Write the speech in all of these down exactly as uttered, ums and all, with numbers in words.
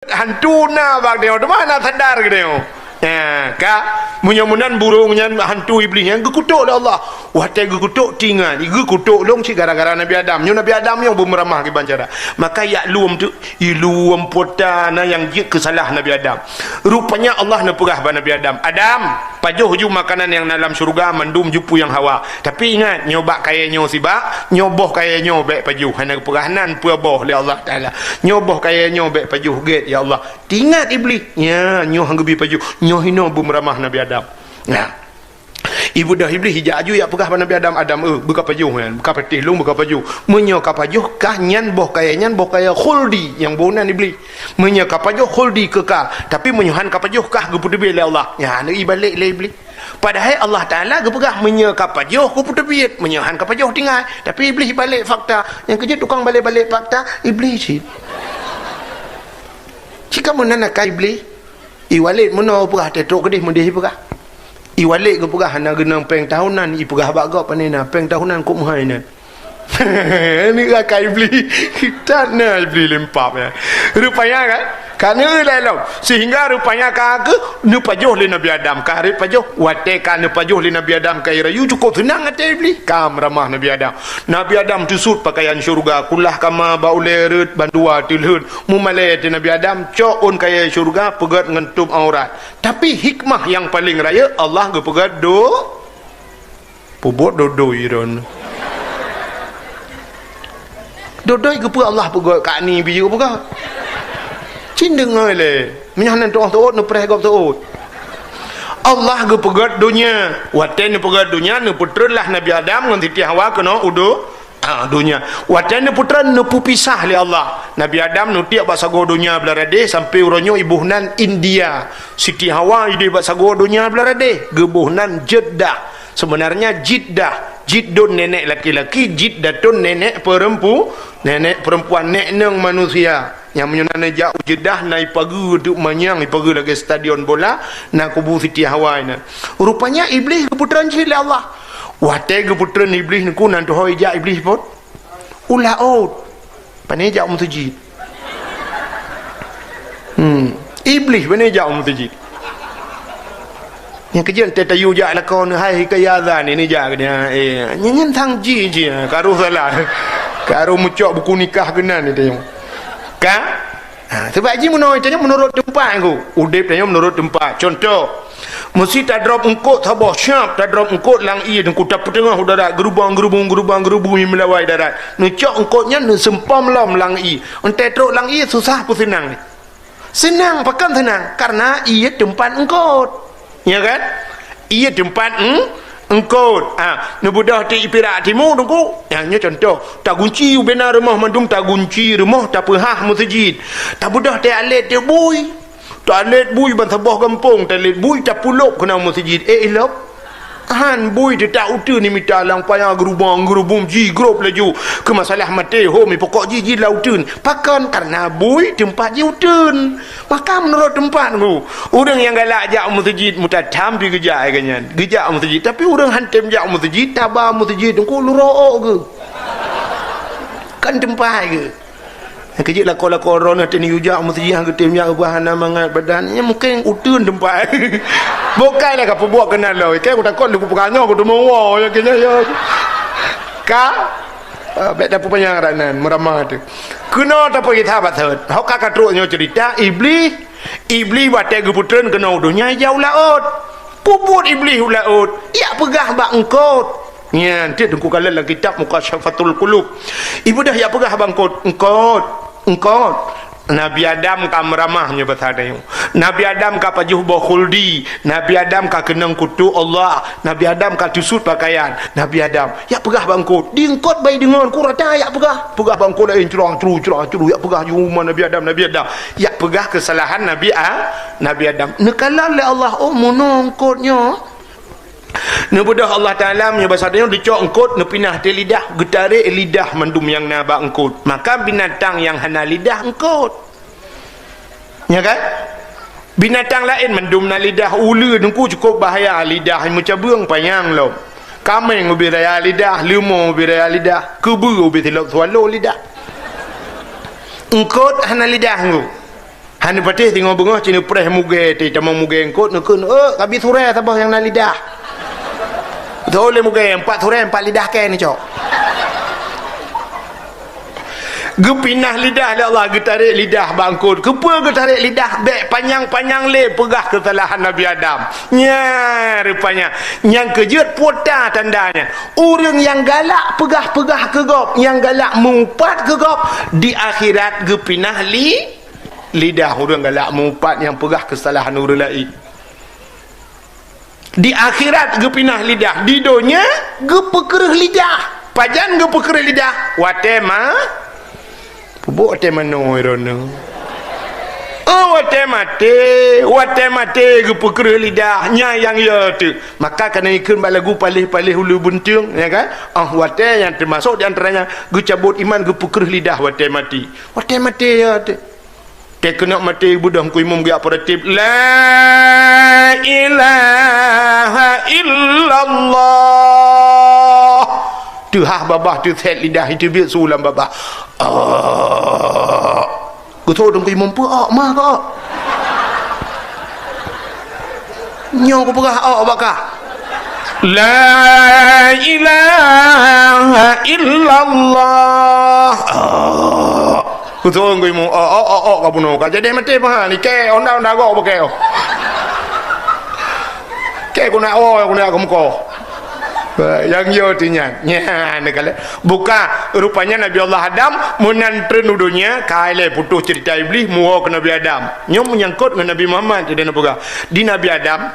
Hantu na bak geutanyoe, teuma hana sadar geutanyoe. Nyan, ka, meunyoe meunan burông nyan hantu Iblih nyan geukutok lé Allah. Watèe geukutok, tingat, geukutok lôn cit gara-gara Nabi Adam. Nyoe Nabi Adam nyoe beumeuramah kiban cara. Maka yak lom teuk, ilom pota na nyang jeuet keusalah Nabi Adam. Rupanya Allah neupeugah bak Nabi Adam, "Adam, pajoh ju makanan nyang na lam syeuruga mandum ju peue nyang hawa. Tapi ingat, nyoe bak kayèe nyoe sibak, nyoe boh kayèe nyoe bèk pajoh." Hana geupeugah nan peue boh lé Allah Taala. "Nyoe boh kayèe nyoe bèk pajoh, gèt, ya Allah." Teuingat Iblih, "Nya, nyoe han geubi pajoh." Nyoe hinoe beumeuramah Nabi Adam. Nah. Ibeudôh Iblih ijak aju yak peugah bak Nabi Adam, "Adam, eh, beuka pajoh nyan, beuka patéh lôn, beuka pajoh. Meunyoe ka pajoh kah nyan boh kayèe nyan, boh kayèe khuldi," nyang boh nan Iblih. "Meunyoe ka pajoh khuldi keu kah, tapi meunyoe han ka pajoh kah geupeuteubiet lé Allah." Nyan, neuibalek lé Iblih. Padahai Allah Taala geupeugah, "Meunyoe ka pajoh, kupeuteubiet. Meunyoe han ka pajoh, tinggai." Tapi Iblih ibalek fakta. Nyang keujeuet tukang balek-balek fakta, Iblih cit. Cit ka meunan akai Iblih. I Walid meunoe peugah, teutrok keudeh meudeh ipeugah. I Walid geupeugah hana geunang péng tahunan, ipeugah bak gob, "Pane na péng tahunan kok meuhai nyan?" Ni akai Iblih. That na Iblih lempap, ya. Rupanya kan? Ka neueu lom. Sehingga rupanya ka keuh neupajoh lé Nabi Adam. Ka rhot pajoh. Watèe ka neupajoh lé Nabi Adam kayèe rayeuk, cukôp seunang até Iblih. Ka meuramah Nabi Adam. Nabi Adam teusut pakaian syeuruga, kulah kama bak ulèe rhot, bandua teulheuet. Meumalèe até Nabi Adam, cok ôn kayèe syeuruga, peugèt ngon tôb aurat. Tapi hikmah nyang paleng rayeuk, Allah geupeugèt do- Peubuet dodoi droeneuh. Dodoi geupeue Allah peugèt, kani biyeu peugah. Cit deungö lé, meunyoe hana tu'oh teuôt, neupreh gob teuôt. Allah geupeugèt donya. Watèe neupeugèt donya, neupeutreun lah Nabi Adam ngon Siti Hawa keunoe u do-, ah, donya. Watèe neupeutreun, neupeupisah lé Allah. Nabi Adam neutiek bak sagoe donya blaradeh, sampoe uroe nyoe iboh nan India. Siti Hawa ideh bak sagoe donya blaradeh, geuboh nan Jeddah. Sebenarnya Jiddah, Jiddun nenek laki-laki, Jiddatun nenek perempu-, nenek perempuan, nek neng manusia. Nyang meunyoe na neujak u Jeddah, na ipageue teuk manyang, ipageue lagèe stadion bola, na kubu Siti Hawa inan. Rupanya Iblih geupeutreun cit lé Allah. Watèe geupeutreun Iblih nungku, nan tuho ijak Iblih phôn? U laôt. Pane jak u meuseujid? Hmm. Iblih pane jak u meuseujid? Nyang keujeuet teuh tayue jak lakoe neuh, hai keu ya azan ni jak keu dia. Eh, nyan, nyan sang jih, jih, karu salah. Karu meucok buku nikah keunan ni tayue. Ka? Ha, sabab jih meunoe, tanyoe meunurot teumpat ku. Udeb tanyoe meunurot teumpat. Contoh, meusi tadrob eungkot saboh, siap tadrob eungkot lam ié, teungku tapeuteungoh u darat, geurubong-geurubong, geurubong-geurubong, meulawai darat. Neucok eungkot nyan, neuseumpom lom lam ié. Entah trok lam ié, susah peuseunang. Seunang, pakon seunang? Karena ié teumpat eungkot. Ya kan? Ié teumpat eung-, eungkot. Ha, neubeudôh ti Pirak Timu, teungku. Ya, nyoe contoh. Tagunci ubena rumoh mandum, tagunci rumoh, tapeuhah meuseujid. Tabeudôh ti alét ti bui. Talét bui ban saboh gampông, talét bui tapulop keunan meuseujid. Eh, ilop. Han bui teutak uteuen mita lam paya geurubong-geurubong jigrob laju. Keu masalah maté hom ipokok jih jih lam uteuen. Pakon? Karena bui teumpat jih uteuen. Maka meunurot teumpat tu, ureueng nyang galak jak u meuseujid meutathan pih geujak lagèe nyan. Geujak u meuseujid, tapi ureueng han tem jak u meuseujid, taba meuseujid teungku lurok geuh. Kan teumpat geuh. Nyang keujeuet lakoe-lakoe droeneuh teuh neujak u meuseujid han geutem jak, ubah hana mangat badan. Nyan mungken uteuen teumpat. Bukai lah ka peubuet keunan lom. Ikei kutakot lé kupeugah nyoe kuteumé woe, ya keunoe ya. Ka? Ah, bèk tapeupanyang rat nan, meuramah teuh. Keunoe tapeugah that bak thot. Hok ka ka trok nyoe ceurita, Iblih, Iblih watèe geupeutreun keunoe u donya ijak u laôt. Peubuet Iblih u laôt, yak peugah bak eungkot. Nyan, tiep teungku kalon lam kitab Mukasyafatul Qulub. Ibeudôh yak peugah bak eungkot, "Eungkot, eungkot." Nabi Adam ka meuramah nyoe basa tanyoe. Nabi Adam ka pajoh boh khuldi. Nabi Adam ka keunong kutok Allah. Nabi Adam ka teusut pakaian. Nabi Adam, yak peugah bak eungkot. Di eungkot bai deungon ku rata yak peugah. Peugah bak eungkot laén, curang-curu, curang-curu. Yak peugah ju uma Nabi Adam, Nabi Adam. Yak peugah keusalahan Nabi A-, Nabi Adam. Neukalon lé Allah, oh, meunoe eungkot nyoe. Neubeudôh Allah Taala meunyoe basa tanyoe, neucok eungkot, neupinah até lidah, geutarek lidah mandum nyang na bak eungkot. Maka binatang nyang hana lidah eungkot. Nya kan? Binatang laén mandum na lidah, uleue teungku cukôp bahaya, lidah meucabeueng panyang lom. Kaméng ubé raya lidah, leumo ubé raya lidah, keubeue ubé silop swallow lidah. Eungkot hana lidah teungku. Hana patéh teungoh beungoh cit neupreh mugée, teuh tamong mugée eungkôt, neukheun, "Eh, kabi surée saboh nyang na lidah." Beutôi lé mugée, empat surée, empat lidah kée neucok. Geupinah lidah lé Allah, geutarek lidah bak eungkôt. Keupeue geutarek lidah? Bék panyang-panyang lé peugah keusalahan Nabi Adam. Nyan rupanya, nyang keujeuet pota tanda nyan. Ureuëng nyang galak peugah-peugah keu gob, nyang galak meuupat keu gob, di akhirat geupinah li-, lidah. Ureuëng galak meuupat nyang peugah keusalahan ureuëng laén. Di akhirat geupinah lidah, di donya geupeukreueh lidah. Pajan geupeukreueh lidah? Watée ma-, peubuet watée manoe droeneueh. Oh, watée maté, watée maté geupeukreueh lidah, nyan nyang ya teuh. Maka kana ikheun bak lagu paléh-paléh uleue beunteueng, ya kan? Oh, watée nyang teumasok di antaranya geucabot iman, geupeukreueh lidah watée maté. Watée maté ya teuh. Teuh keuneuk maté beudôh Teungku Imum geujak peuratéb, "La ilaha illallah." Teuhah babah, teusét lidah, iteubiet su lam babah. "Ôk." Geutho Teungku Imum, "Peue ôk, ma keu ôk?" "Nyoe kupeugah ôk bak kah." "La ilaha illallah." Ôk. Kutong geuimu, "Ôk, ôk, ôk, ôk, ka bunoe, ka jadi maté paha ni, kée, onda-onda gok bukée, oh. Kée guna, oh, guna keumukoh." Nyang yo ti nyan. Nyan, neukalon. Buka, rupanya Nabi Allah Adam meunan treun u donya, ka ilée putôh cerita Iblih, muwoe keu Nabi Adam. Nyoe meunyangkot ngon Nabi Muhammad, jadi na peugah. Di Nabi Adam,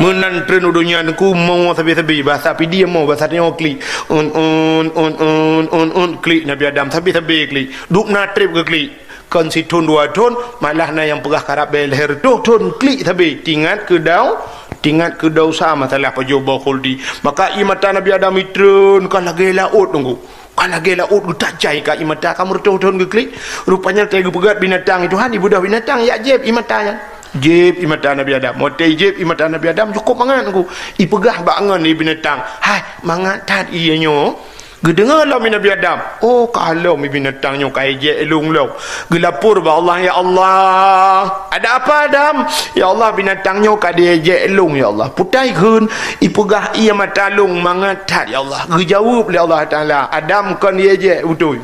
meunan treun u donya Teungku, mo sabe-sabe, basa Pidie mo, basa nyoe klik. Un, un, un, un, un, un, klik Nabi Adam, sabe-sabe klik. Dub na treb keu klik. Kon sithon dua thon, malah na nyang peugah karab bée lhèe reutôh thon klik sabe. Tingat keu dau-, tingat keu dosa masalah pajoh boh khuldi. Maka ie mata Nabi Adam itreun ka lagée laôt Teungku. Ka lagée laôt geutajai ka ie mata, ka meureutoh thon geuklik. Rupanya watée geupeugét binatang, "Tuhan, ibeudôh binatang, jak jieb ie mata nyan." Jieb ie mata Nabi Adam. Watée jieb ie mata Nabi Adam, cukôp mangat Teungku. Ipeugah bak ngon ie binatang, "Hai, mangat that ie nyoe." Geudeungoe lom ie Nabi Adam, "Oh, ka lom ie binatang nyoe ka ijék lôn lom." Geulapor bak Allah, "Ya Allah, ada apa Adam?" "Ya Allah, binatang nyoe ka diéjék lôn, ya Allah." "Peue teuma kheun?" "Ipeugah ie mata lôn mangat that, ya Allah." Geujaweueb lé Allah Taala, "Adam, kon iéjék beutôi.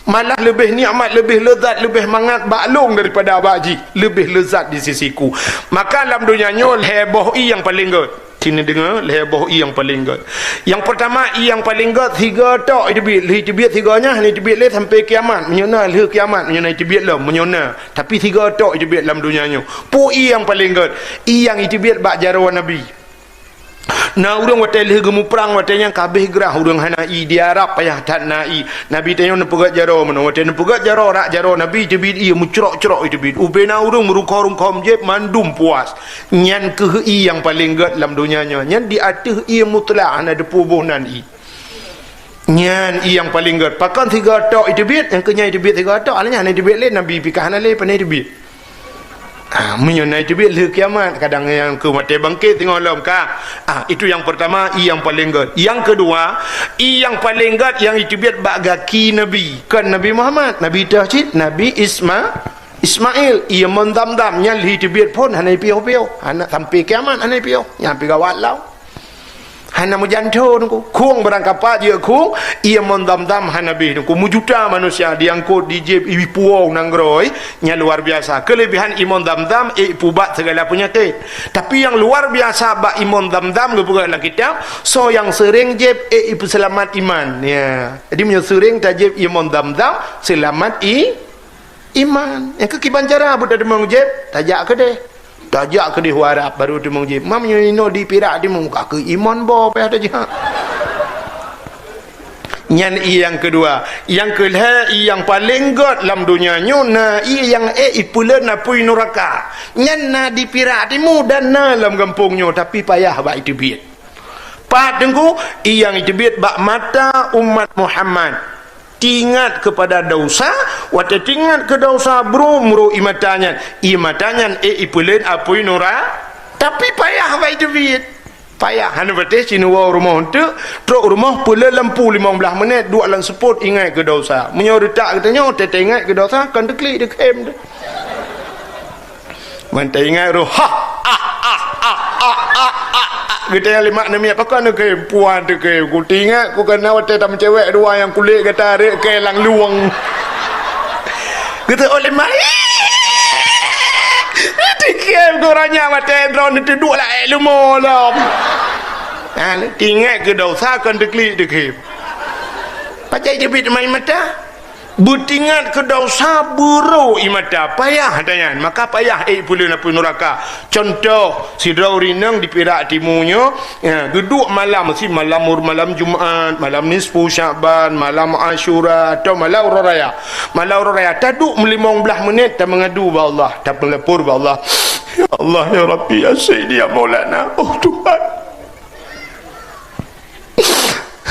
Malah leubeh nikmat, leubeh leuzat, leubeh mangat bak lôn daripada bak jih. Leubeh leuzat di sisiku." Maka lam donya nyoe lhèe boh ie nyang paleng gét. Sini deungoe, lhèe boh ie nyang paleng gét. Nyang peurtama, ie nyang paleng gét, sigoe tok iteubiet, lheueh iteubiet sigoe nyan, hana iteubiet lé sampai kiamat. Meunyoe na lheueh kiamat, meunyoe na iteubiet lom, meunyoe na. Tapi sigoe tok iteubiet lam donya nyoe. Peue ie nyang paleng gét? Ie nyang iteubiet bak jaroe Nabi. Na ureuëng watée lheueh geumuprang, watée nyan ka abéh grah ureuëng hana ie, di Arab payah that na ie. Nabi tanyoe neupeugét jaroe meunoe, watée neupeugét jaroe, rak jaroe Nabi iteubiet ie meucrok-crok iteubiet. Ubé na ureuëng meurungkho-rungkho meujieb mandum puas. Nyan kheueh ie nyang paleng gét lam donya nyoe. Nyan di ateueh ie mutlak hana teupeue boh nan ie. Nyan ie nyang paleng gét. Pakon sigoe tok iteubiet, nyang keu nyan iteubiet sigoe tok, alah nyan hana iteubiet lé, Nabi pih ka hana lé, pane iteubiet. Ah, meunyoe na iteubiet lheueh kiamat, kadang nyang keu watée bangkét singoh lom ka. Ah, itu nyang peurtama, ie nyang paleng gét. Nyang keudua, ie nyang paleng gét nyang iteubiet bak gaki Nabi. Kon Nabi Muhammad, Nabi teuh cit, Nabi Isma-, Ismail, ie mon Zamzam nyan lheueh iteubiet phon hana ipiôh-piôh, hana sampai kiamat hana ipiôh, nyan pih gawat lom. Hana meujanto Teungku. Khueng barangkapat jeuet khueng, ie mon Zamzam hana abéh Teungku. Meujuta manusia diangkot, dijieb, ipuwoe nanggroe, nyan luar biasa. Keulebihan ie mon Zamzam, ék ipubat segala peunyakét. Tapi nyang luar biasa bak ie mon Zamzam geupeugah lam kitab, soe nyang seuréng jieb, ék ipeuseulamat iman. Ya. Jadi meunyoe seuréng tajieb ie mon Zamzam, seulamat i-, iman. Nyang keu kiban cara buet teumeung jieb, tajak keudeh. Tajak keudeh u Arab, baru teumeung jieb. Meunyoe inoe di Pirak teumeung, ka keu iman boh payah tajak. Nyan ie nyang keudua. Nyang keulhèe, ie nyang paleng gét lam donya nyoe na ie nyang ék ipeuleuet apui nuraka. Nyan na di Pirak Timu dan na lam gampông nyoe, tapi payah bak iteubiet. Pat Teungku, ie nyang iteubiet bak mata umat Muhammad. Teuingat keupada desya, watée teuingat keu desya brok-brok ie mata nyan. Ie mata nyan ék ipeuleuet apui nura-, tapi payah bak iteubiet. Payah, hana patéh sineuk woe rumoh eunteuk, trok rumoh peuleuet lampu limong blaih menit, duek lam seupôt ingat keu desya. Meunyoe reutak geutanyoe, teuingat keu desya, kon teuklik deukhém teuh. Mantong ingat roh, ha, ah, ah, ah, ah, ah, ah, ah. Geutanyong lé mak namiet, "Pakon keu puan teuh keu?" Kuteuingat, ku keunan watèe tameucewek dua nyang kulét gata rek keu lam luwang. Geuteu'ôt lé mak. Tikém guranya watèe droeneuh teuduek laén leumo lom. Ha, teuingat keu desya kon teuklik tikém. Pacak jeuet teuma ié mata. Beutingat keu desya beurô ié mata, payah tanyan. Maka payah ék peuleueh apui nuraka. Cuntoh, sidroe ureueng inong di Pirak Timu nyoe, ya, geuduek malam, si malam, malam Jumat, malam nisfu Sya'ban, malam Asyura, atau malam Uroe Raya. Malam Uroe Raya, taduek meulimong blaih menit, tameungadu bak Allah, tapeulapor bak Allah. "Ya Allah, ya Rabbi, ya Sayyidi, ya Maulana." Oh Tuhan,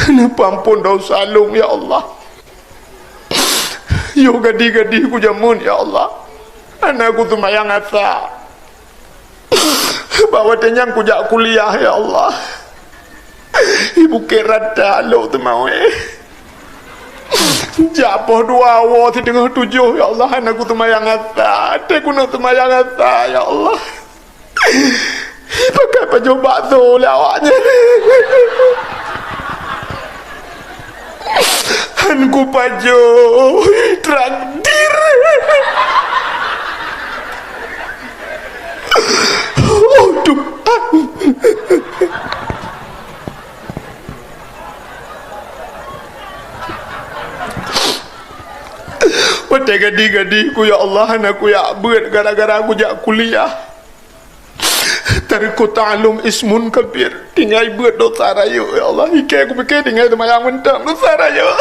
neupeuampon desya lôn, ya Allah. Yoh gadih-gadih kujameun, ya Allah. Hana kuseumayang asa. Bak watèe nyan kujak kuliah, ya Allah. Di Bukét Rata lôn teumawé. Jak poh dua woe siteungoh tujoh, ya Allah, hana kuseumayang asa. Watèe kuneuk seumayang asa, ya Allah. Pakai pajoh bakso lé awaknyan. Han kupajoh, traktir. Oh Tuhan. Watèe gadih-gadih ku, ya Allah, hana kujak beuet gara-gara kujak kuliah. Tarikut ta'allum ismun kabir. Tinggai beuet desya rayeuk, ya Allah. Ikei kupike tinggai seumayang mantong desya rayeuk.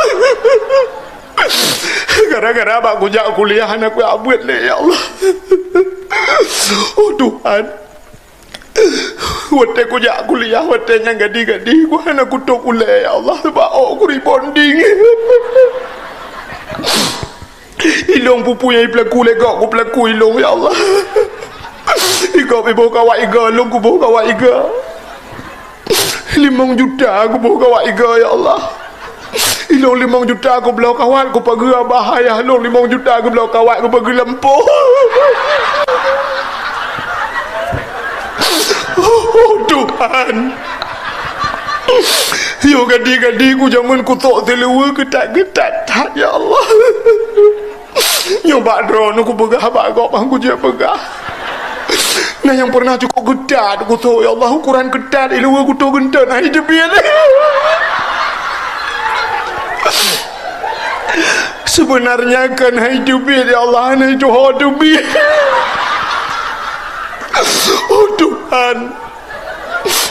Gara-gara bak kujak kuliah hana kujak beuet lé, ya Allah. Oh Tuhan. Watèe kujak kuliah, watèe nyan gadih-gadih, ku hana kutôp ulèe, ya Allah, sabab ôk ku rebonding. Ilôn peue-peue nyang ipeulaku lé gob kupeulaku ilôn, ya Allah. Igob iboh keu awak iga, lôn kuboh keu awak iga. Limong juta kuboh keu awak iga, ya Allah. Ilôn limong juta kubloe kawat kupageue abah ayah lôn, limong juta kubloe kawat kupageue lampôh. Oh Tuhan. Yoh gadih-gadih kujameun kusok siluweue keutat-keutat that, ya Allah. Nyoe bak droeneuh kupeugah bak gob, han kujeuet peugah. Na nyang pernah cukôp keutat kusok, ya Allah, ukoran keutat, iluweue kutoh geunteun, han jiteubiet. Sebenarnya kan han jiteubiet, ya Allah, han jituho teubiet. Oh Tuhan,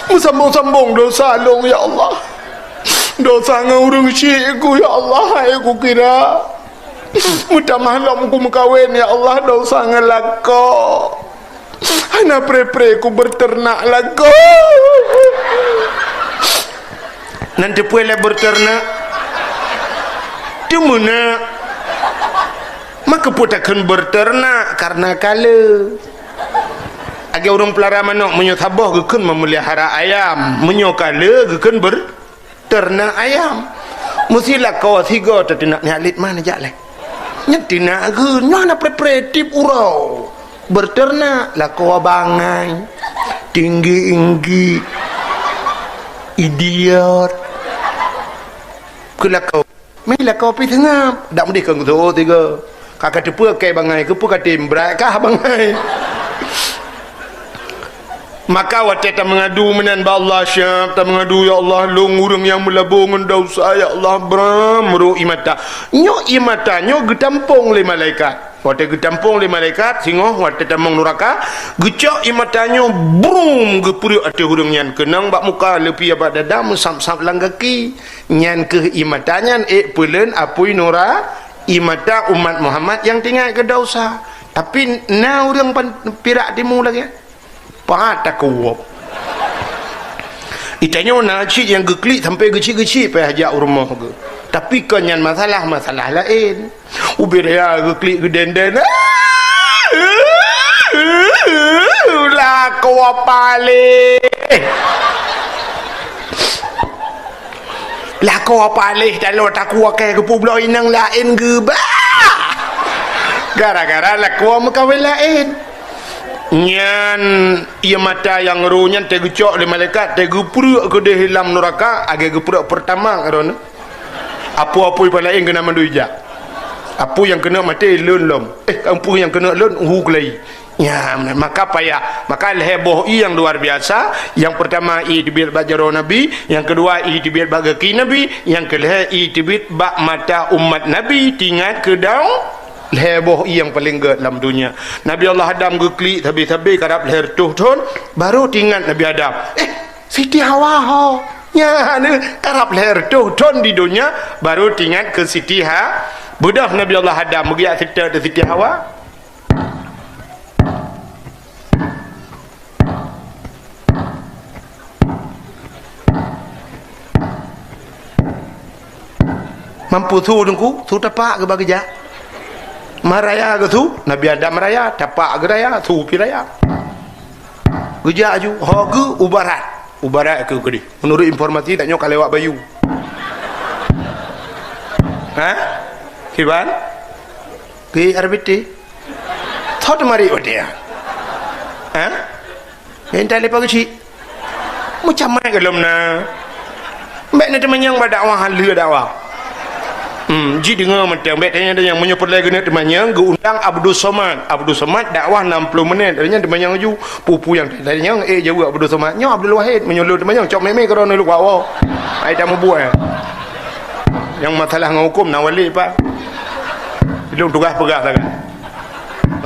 meusambong-sambong desya lôn, ya Allah. Desya ngon ureueng syik ku, ya Allah, hai kukira. Meutamah lom kumeukawen, ya Allah, desya ngon lakoe. Hana pre-pre kubeuteunak lakoe. Nan teupeue lé beuteunak? Teumeunak. Maka peue takheun beuteunak? Karena kale. Lagèe ureueng peulara manok, meunyoe saboh geukheun memelihara ayam, meunyoe kale geukheun beur- teunak ayam. Meusti lakoe sigoe tateunak, nyak lét man jak lé. Nyan teunak geuh, nyoe hana pre-pre, tiep uroe. Beuteunak, lakoe bangai, tinggi-inggi, idiot. Keu lakoe, mé lakoe pih seungab, dak meudeh keu geutu'oh sigoe. Ka kateupeue kèe bangai, keupeue katem brat kah bangai. Maka watèe tameungadu meunan bak Allah, siap tameungadu, "Ya Allah, lôn ureueng nyang meulabô ngon desya, ya Allah, bram rôh ié mata." Nyoe ié mata nyoe geutampông lé malaikat. Watèe geutampông lé malaikat, singoh watèe tamong nuraka, geucok ié mata nyoe, brum, geupeureuek ateueh ureueng nyan, keunong bak muka, leupie bak dada, meusab-sab lam gaki. Nyan kheueh ié mata nyan ék peuleuen apui nura-, ié mata umat Muhammad nyang teuingat keu desya. Tapi na ureueng pan-, Pirak Timu lagèe nyan. Pat takue. Itanyoe na cit nyang geuklik sampoe geucik-geucik payah jak u rumoh geuh. Tapi kon nyan masalah, masalah laén. Ubé raya geuklik geudenden. Lakoe paléh. Lakoe paléh taloe takue keu peubloe inong laén geuba. Gara-gara lakoe meukawen laén. Nyan ie mata nyang roh nyan teuh geucok lé malaikat, teuh geuprek keudeh lam nuraka, lagée geuprek Pertamax droeneuh. Apui-apui pih laén keunan mandum ijak. Apui nyang keuneuk maté lôn lom. Eh, apui nyang keuneuk lôn, hu keulai. Nyan, maka payah. Maka lhée boh ie nyang luar biasa. Nyang peurtama ie teubiet bak jaroe Nabi, nyang keudua ie teubiet bak gaki Nabi, nyang keulhée ie teubiet bak mata umat Nabi, tingat keu dong. Lhée boh ie nyang paleng gét lam donya. Nabi Allah Adam geuklik sabe-sabe karab lhée reutôh thon, barô teuingat Nabi Adam. Eh, Siti Hawa ho. Nyan, karab lhée reutôh thon di donya, barô teuingat keu Siti Ha-, beudôh Nabi Allah Adam meugeujak seutôt Siti Hawa. Mampu su teungku, su tapak geuba geujak. Meuraya geusu, Nabi Adam meuraya, tapak geuraya, su pih raya. Geujak aju, ho geu u barat. U barat keu keudeh. Meunurot informasi, tanyoe ka lewat bayu. Ha? Kiban? Ke R B T? Thot mari watée nyan. Ha? Minta leupah geuchik. Meucamai gohlom na. Bék na teumanyong bak dakwah, haleue dakwah. Hmm, ji deungoe mantong, bék tanyong-tanyong. Meunyoe peureulée geuneuk teumanyong, geuundang Abdul Somad. Abdul Somad dakwah enam puluh menit. Nyan teumanyong laju. Peue-peue nyang tanyong, eh, jaweueb Abdul Somad. Nyoe Abdul Wahid, meunyoe lôn teumanyong, cok mémé keudroe neulok bak woe. Ai tamubuet, eh. Nyang masalah ngon huköm na wali, Pak. Lôn tugaih peugah sagai.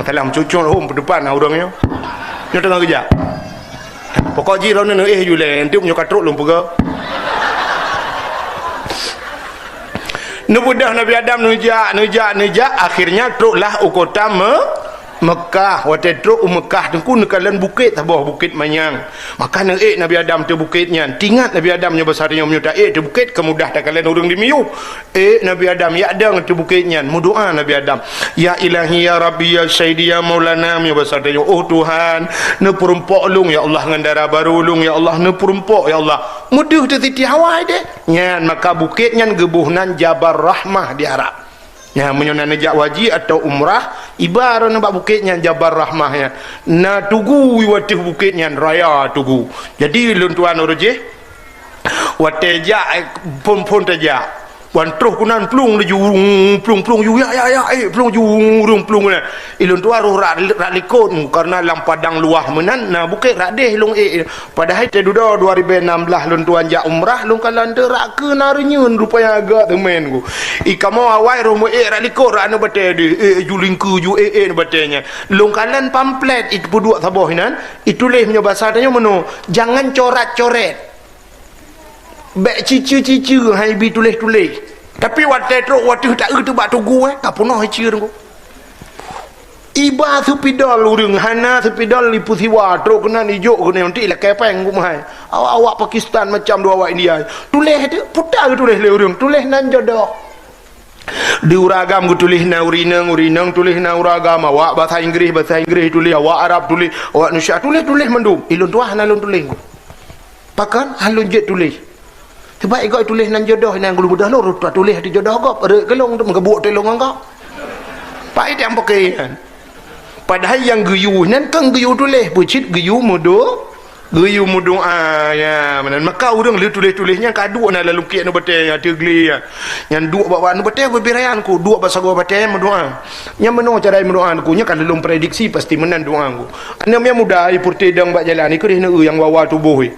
Masalah meucucong hom peudepan na ureuëng nyoe. Nyoe teungoh geujak. Pokok jih droeneuh neuéh ju lé, enteuk nyoe ka trok lôn peugah. Neubeudôh Nabi Adam neujak, neujak, neujak, akhirnya troklah u kota Me-, Mekah. Watée trok u Mekah teungku neukalon bukét saboh, Bukét Manyang. Maka neuék Nabi Adam teuh bukét nyan. Teuingat Nabi Adam nyoe basa tanyoe meunyoe taék teuh bukét ka mudah takalon ureuëng di miyueb. Ék Nabi Adam, yak dong teuh bukét nyan, meudoá Nabi Adam, "Ya Ilahi, ya Rabbi, ya Sayyidi, ya Maulana," meunyoe basa tanyoe, "Oh Tuhan, neupeurumpok lôn ya Allah ngon dara barô lôn ya Allah, neupeurumpok ya Allah." Meudeuh teuh Siti Hawa deh. Nyan maka bukét nyan geuboh nan Jabal Rahmah di Arab. Nyan meunyoe na neujak haji atawa umrah, iba droeneuh bak bukét nyan Jabal Rahmah nyan. Na tugu u ateueh bukét nyan, raya tugu. Jadi lôn tuan ureuëng jih, watée jak, eh, phon-phon tajak. Wan troh keunan plueng laju, plueng, plueng ju, ya, ya, ya, eh, plueng ju, ureuëng plueng keunan. Ilôn tuan roh rak, rak likot, karena lam padang luwah meunan, na bukét rak deh ilôn ék. Padahai teududoe dua ribée nam blah lôn tuan jak umrah, lôn kalon teuh rak keu na reunyeun rupanya agak teumén ku. I kamoe awai roh meu ék rak likot rak aneuk batée deh, ék ju lingkeu ju ék, ék aneuk batée nyan. Lôn kalon pamflet i peuduek saboh inan, ituléh meunyoe basa tanyoe meunoe, jangan corat-coret. Bék ciceue-ciceue hai bi tuléh-tuléh. Tapi watée trok wateueh taeu teuh bak tugu, eh, ka peunoh iceue teungku. Iba seupidol ureuëng, hana seupidol ipeusiwa, trok keunan ijok keunan, nanti lakée péng ku meuhai. Awak-awak Pakistan macam dua awak India. Tuléh teuh, peue ta geutuléh lé ureuëng, tuléh nan jodoh. Di ureuëng agam geutuléh nan ureuëng inong, ureuëng inong tuléh nan ureuëng agam, awak basa Inggréh, basa Inggréh tuléh, awak Arab tuléh, awak Indonesia tuléh, tuléh mandum. Ilôn tuah hana lôn tuléh. Pakon? Hana lôn jeuet tuléh. Sebab igoe tuléh nan jodoh, nan geuleubeudoh lôn, rot tuléh ateueh jodoh gob, rot keu lôn, meugeubuk teuh lôn ngon gob. Pak Idam pakai nyan. Padahai nyang geuyue nyan kan geuyue tuléh, peucit geuyue meudo-, geuyue meudoa, ya, meunan. Maka ureuëng lheueh tuléh-tuléh nyan ka duek na lam lungkiek aneuk batée nyang teuglé nyan. Nyan duek bak, bak aneuk batée beubirayan ku, duek bak sagoe batée meudoa. Nyan meunoe cara meudoa ku, nyan ka lôn prediksi pasti meunan doa ku. Aneuk nyang muda, i purti dong bak jalan, i keudeh neu nyang wawa tuboh, i.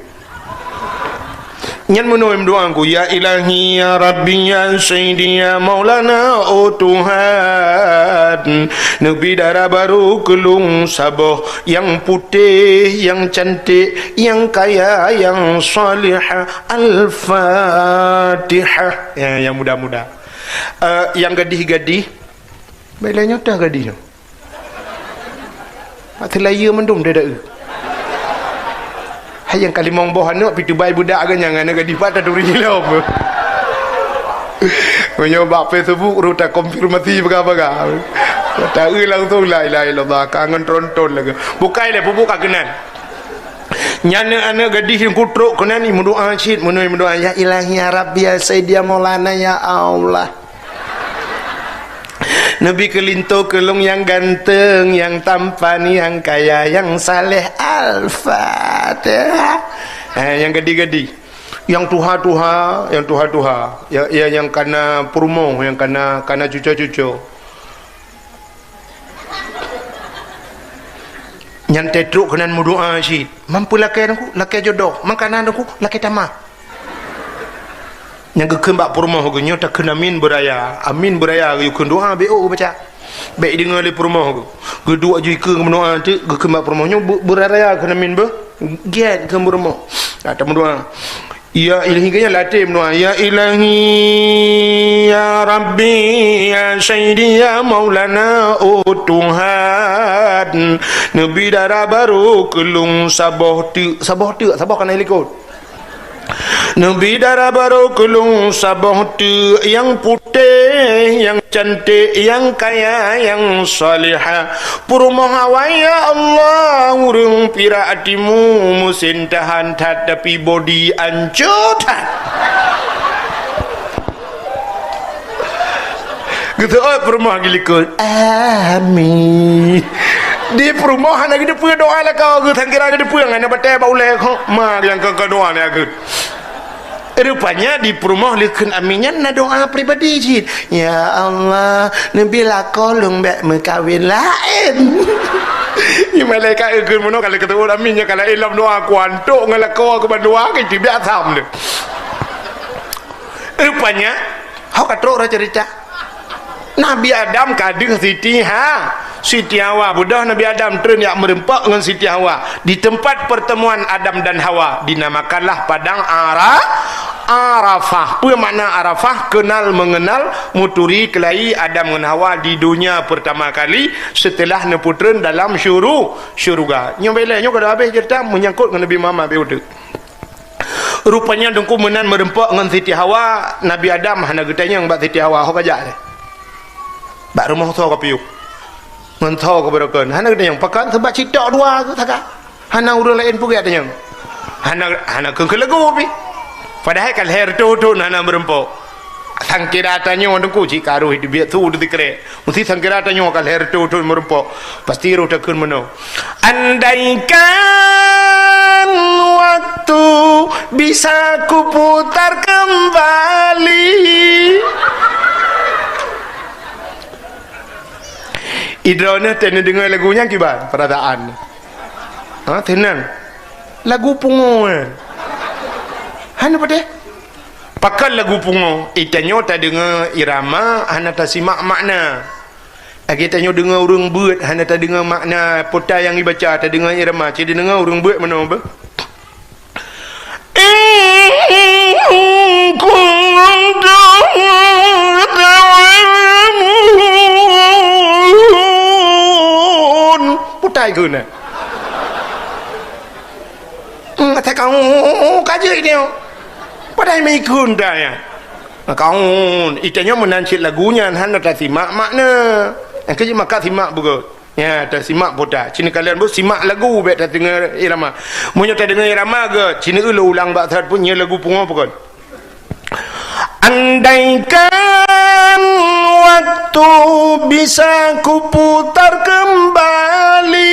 Nyan meunoe meudoa ku, "Ya Ilahi, ya Rabbi, ya Sayyidi, ya Maulana, oh Tuhan, neubi dara barô keu lôn saboh, nyang putéh, nyang cantik, nyang kaya, nyang salihah." Al-Fatihah. Ya, nyang muda-muda. Eh, nyang gadih-gadih, bèk lé nyoe teuh gadih nyoe. Mak seulayeue mandum dada eu. Hai nyang ka limong boh aneuk, pih teubai budak geuh nyang aneuk gadih pat taturi lom. Meunyoe bak Facebook rot takonfirmasi peugah-peugah. Ta eu langsung, la ilaha illallah, ka ngon tronton lagèe. Bukai lé peubuka keunan. Nyan aneuk gadih nyang kutrok keunan, i meudoa cit, meunoe meudoa, "Ya Ilahi, ya Rabbi, ya Sayyidi, ya Maulana, ya Allah." Neubi keu linto keu lôn nyang ganteng, nyang tampan, nyang kaya, nyang saleh. Al-Fatihah. Eh, nyang gadi-gadi. Nyang tuha-tuha, nyang tuha-tuha. Ya, ya, nyang kana peurumoh, nyang kana, kana cuco-cuco. Nyan teuh trok keunan meudoa cit. Man peue lakée teungku? Lakée jodoh. Man kana teungku? Lakée tamah. Nyang geukheun bak peurumoh geuh nyoe takheun amin beuraya. Amin beuraya geuyue kheun doa bék ôk geubaca. Bék ideungoe lé peurumoh geuh. Geuduek ju ikeue geumeudoa teuk geukheun bak peurumoh nyoe beu-, beuraya kheun amin beuh. Gét kheun peurumoh. Nah, tameudoa. Ya Ilahi, geuh nyan latém doa. Ya Ilahi, ya Rabbi, ya Sayyidi, ya Maulana, oh Tuhan, neubi dara barô keu lôn saboh teuk, saboh teuk, saboh kana likot. Neubi dara barô keu lôn saboh teuk nyang putéh, nyang canték, nyang kaya, nyang salihah. Peurumoh awai, ya Allah, ureuëng pirak timu, meusin tahan that, tapi bodi ancô that. Geuseuôt peurumoh geulikot. Amin. Di peurumoh hana geuteupeue doa lakoe geuh, sangkira geuteupeue ngon batée bak ulée kho. Ma nyang keu doa nyan geuh. Rupanya di peurumoh lé kheun amin nyan na doa pribadi cit. Ya Allah, neubi lakoe lôn bék meukawen laén. Nyoe malaikat geukheun meunoe ka lheueh geuteuôt amin nyan ka laén lom doa kuantok ngon lakoe keu bandua ka iteubiet asam lé. Rupanya, hok ka trok roh cerita. Nabi Adam ka deuh Siti Ha-, Siti Hawa. Beudôh Nabi Adam treun jak meureumpok ngon Siti Hawa. Di tempat pertemuan Adam dan Hawa, dinamakanlah Padang Ara-, Arafah. Peue makna Arafah? Kenal mengenal, meuturi keulayi Adam ngon Hawa di donya pertama kali setelah neupeutreun dalam syuru-, syuruga. Nyoe bak ilée nyoe ka habéh cerita menyangkut ngon Nabi Muhammad, bék udeuek. Rupanya teungku meunan meureumpok ngon Siti Hawa, Nabi Adam hana geutanyong bak Siti Hawa, "Ho kajak lé? Bak rumoh soe kapiôh? Ngon soe kabeurokon?" Hana geutanyong. Pakon? Sabab sitok dua geuh sagai. Hana ureuëng laén peugét tanyong. Hana, hana keu-, keu lagu pih. Padahai ka lhée reutôh thon hana meureumpok. Sangkira tanyoe teungku cit ka roh teubiet su teusikrek. Meusti sangkira tanyoe ka lhée reutôh thon meureumpok, pasti roh takheun meunoe, "Andaikan waktu bisa kuputar kembali." Idroeneuh teuh neudeungoe lagu nyan kiban peurasaan? Ha, teunang. Lagu pungo nyan. Hana padeh. Pakon lagu pungo? Itanyoe tadeungoe irama hana tasimak makna. Lagée tanyoe deungoe ureuëng beuet hana tadeungoe makna pota nyang ibaca, tadeungoe irama, ci deungoe ureuëng beuet meunoe beuh. In kuntum ta'lamun. Putai keu na. Hmm, kata kau ka jeuet nyoe. Padahai meuikun dah ya. Kaun, itanyoe meunan cit lagu nyan hana tasimak makna. Nyang keu jih maka simak beugét. Ya, tasimak pota. Ci neukalon beuh simak lagu bék tadeungoe irama. Meunyoe tadeungoe irama gét, ci neueu lôn ulang bak that pun nyoe lagu pungo pakon. Andaikan waktu bisa kuputar kembali.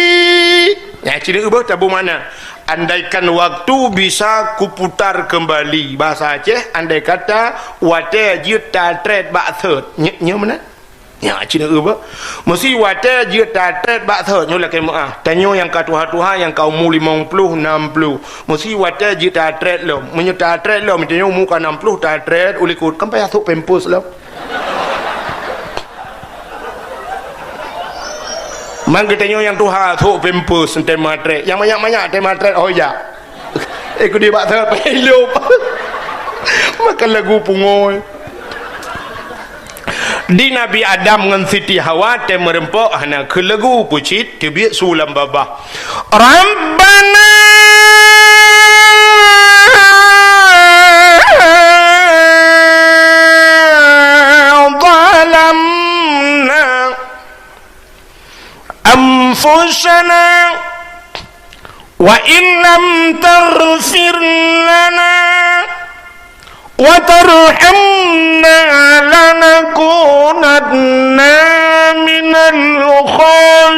Ya, ci neueu beuh tabu makna. Andaikan waktu bisa kuputar kembali. Bahasa Aceh, andai kata watée jeuet tatrét bak thot. Nyoe, nyoe meunan. Nyak cit na eu bak. Meusi watée jeuet tatrét bak thot nyoe lakée meuáh. Tanyoe nyang ka tuha-tuha nyang ka umu limong ploh, nam ploh. Meusi watée jeuet tatrét lom. Meunyoe tatrét lom, tanyoe umu ka nam ploh tatrét u likot. Kan payah thok pampers lom. Man geutanyoe nyang tuha thok pampers teuntée matrét. Nyang manyak-manyak teuntée matrét, oh ya. Eh, kudeh bak that payah ilop. Makan lagu pungo. Di Nabi Adam ngon Siti Hawa teumeureumpok hana keu lagu peucit teubiet su lam babah. Rabbana zalamna anfusana wa in lam taghfir lana وترحمنا لنكونن من الخاسرين.